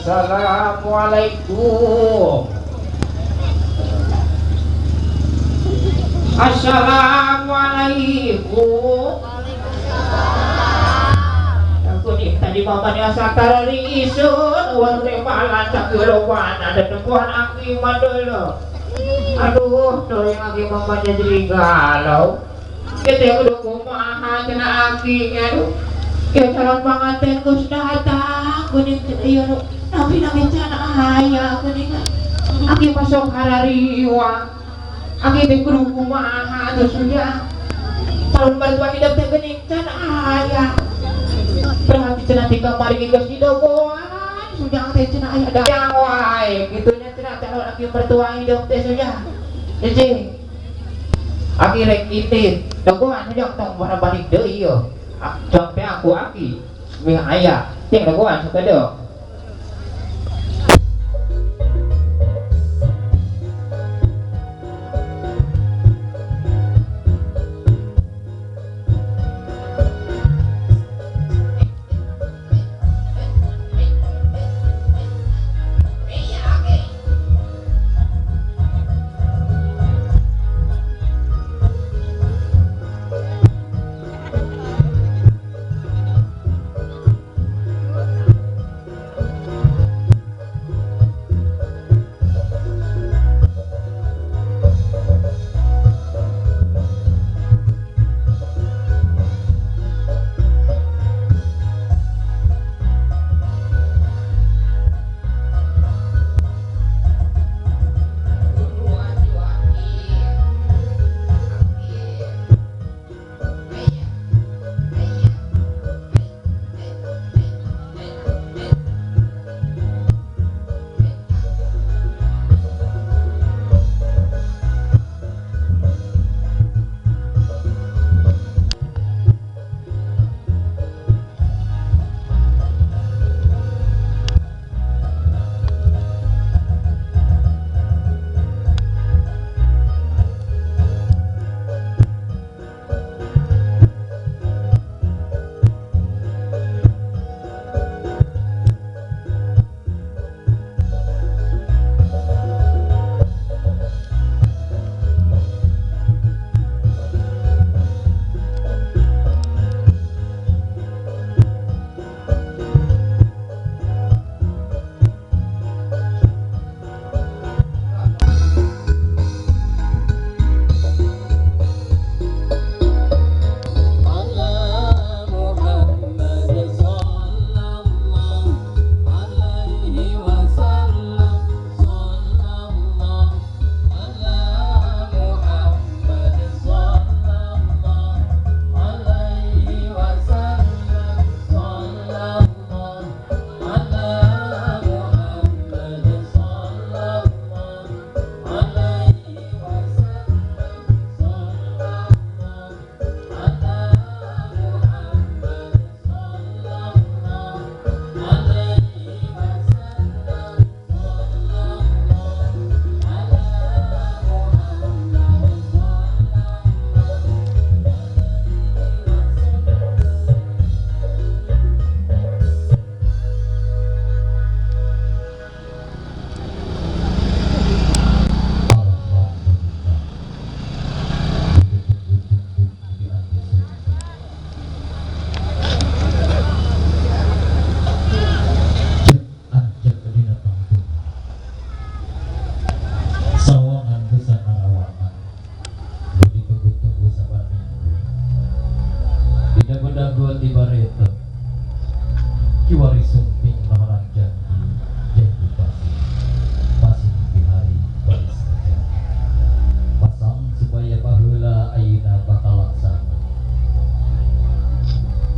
Assalamualaikum. Assalamualaikum. Aku ni tadi mama ni asal tarari isun uang tempalan tak keluar ada tempuan aki madolo. Aduh, dorang aki mama jadi galau. Kita kudu kumaha cenah aki aduh. Ya calon panganten geus datang geuning ieu nu napi nami cenah aya geuning. Aki masuk harariwang. Aki teh kudu kumaha atuh sudah. Calon mertua hidup teh geuning can aya. Berarti cenah ti kamari geus didogoan sudah teh cenah aya da yang wae kitu nya cenah calon aki mertua hidup teh sudah. Jadi aki rek itin dogoan sudah tong balik deui ieu. Sampai aku aki mih aya ting dogoan sakedeuk.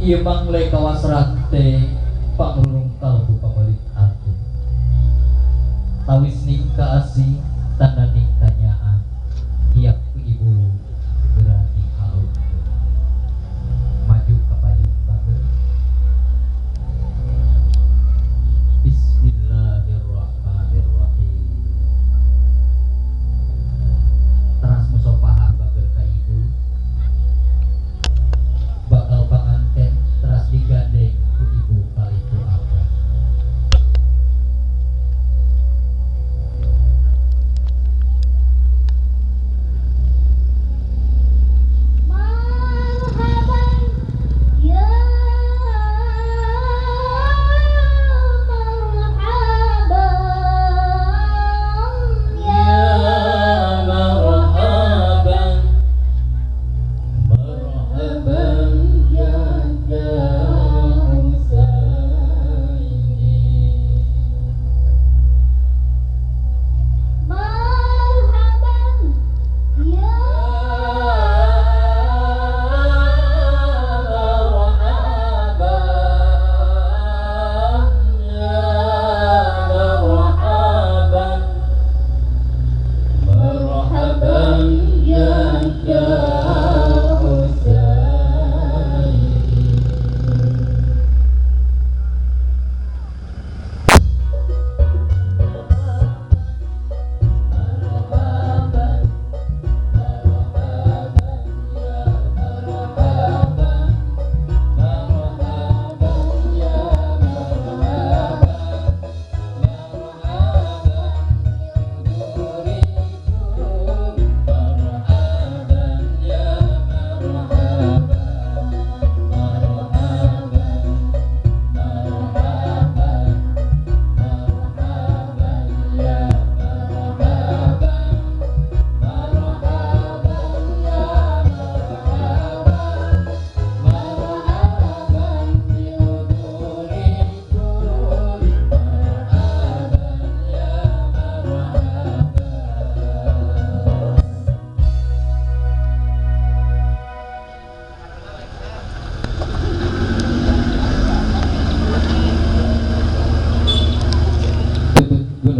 Ieu mangle kawas rante pangrurung kalbu pamelit ati tawis ningka asih tanda ningka nyaah hiap ku ibu berani halun maju ka payung bager. Bismillahirrahmanirrahim. Teras musopahah bager ka ibu bakal panganten teras digandeng ku ibu kali ku abah.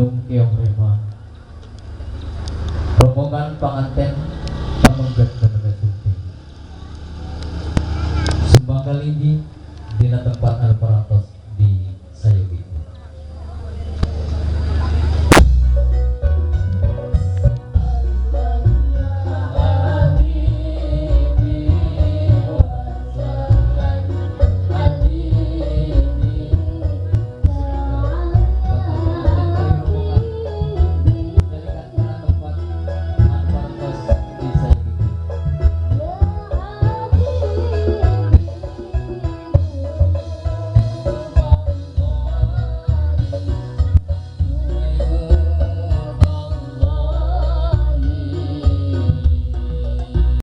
Gunung Keong Rema. Rombongan panganten